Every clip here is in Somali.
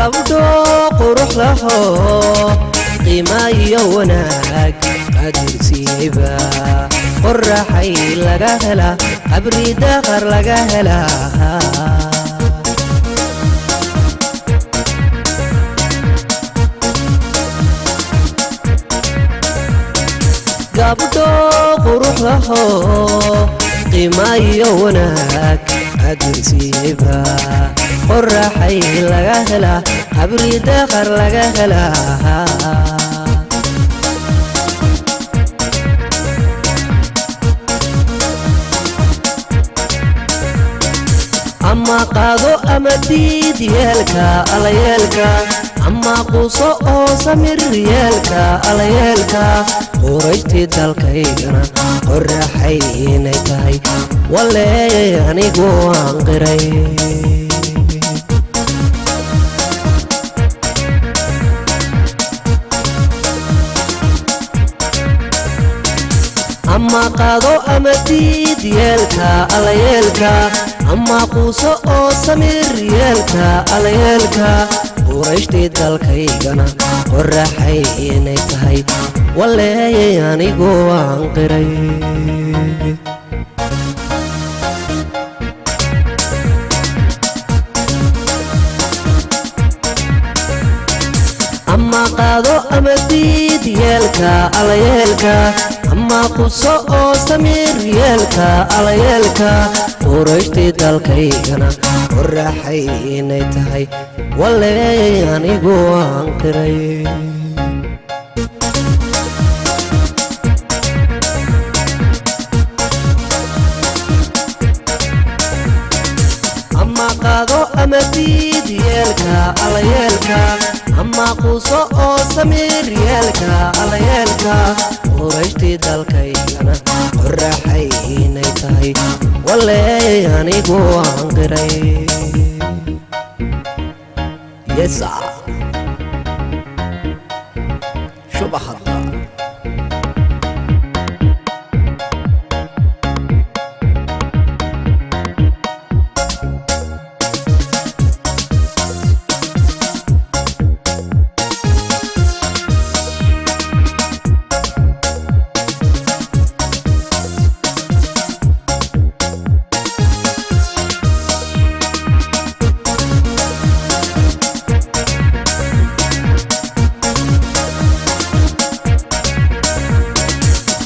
Gabdho qurux laho qiima iyo wanaag qadirsiiba qoraxay laga helaa qabri daqar laga helaa. Gabdho qurux laho qiima iyo wanaag qadirsiiba qoraxay laga helaa qabri daqar laga helaa. Ama qaado ama diid yeelka alayeelka ama quuso oo samir yeelka alayeelka qurayshtii dalkaygana qoraxay inay tahay walee anigu aan qiray. Ama qaado ama diid yeelka alayeelka ama quuso oo samir yeelka alayeelka qurayshtii dalkaygana qoraxay inay tahay walee anigu aan qiray. Ama qaado ama diid yeelka alayeelka ama quuso oo samir yeelka alayeelka qurayshtii dalkaygana qoraxay inay tahay walee anigu aan qiray. Ama qaado ama diid yeelka alayeelka ama quuso oo samir yeelka alayeelka qurayshtii dalkaygana qoraxay inay tahay walee anigu aan qiray. Yesa shuba hadda.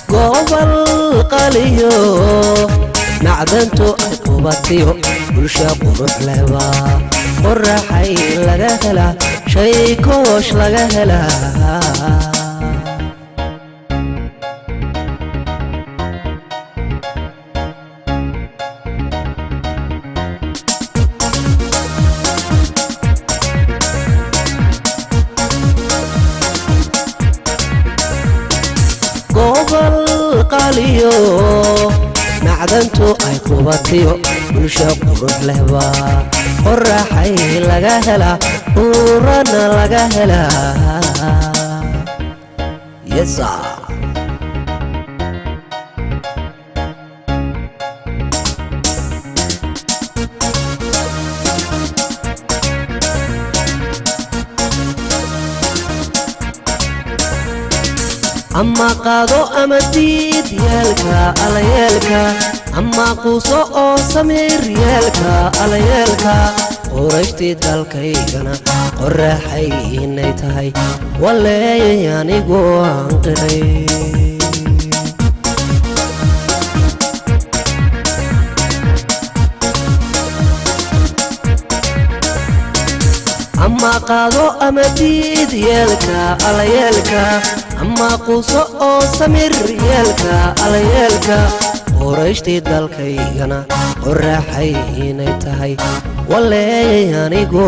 Gobol qaliyo macdantu ay qubatiyo bulsha qurux leba qoraxay laga helaa shay koosh laga helaa. Gobol qaliyo macdantu ay qubatiyo bulsha qurux lehba qoraxay laga helaa uurana laga helaa. Yesa Ama qaado ama diid yeelka alayeelka ama quuso oo samir yeelka alayeelka qurayshtii dalkaygana qoraxay inay tahay walee anigu aan qiray. Ama qaado ama diid yeelka alayeelka ama quuso oo samir yeelka alayeelka qurayshtii dalkaygana qoraxay inay tahay walee anigu.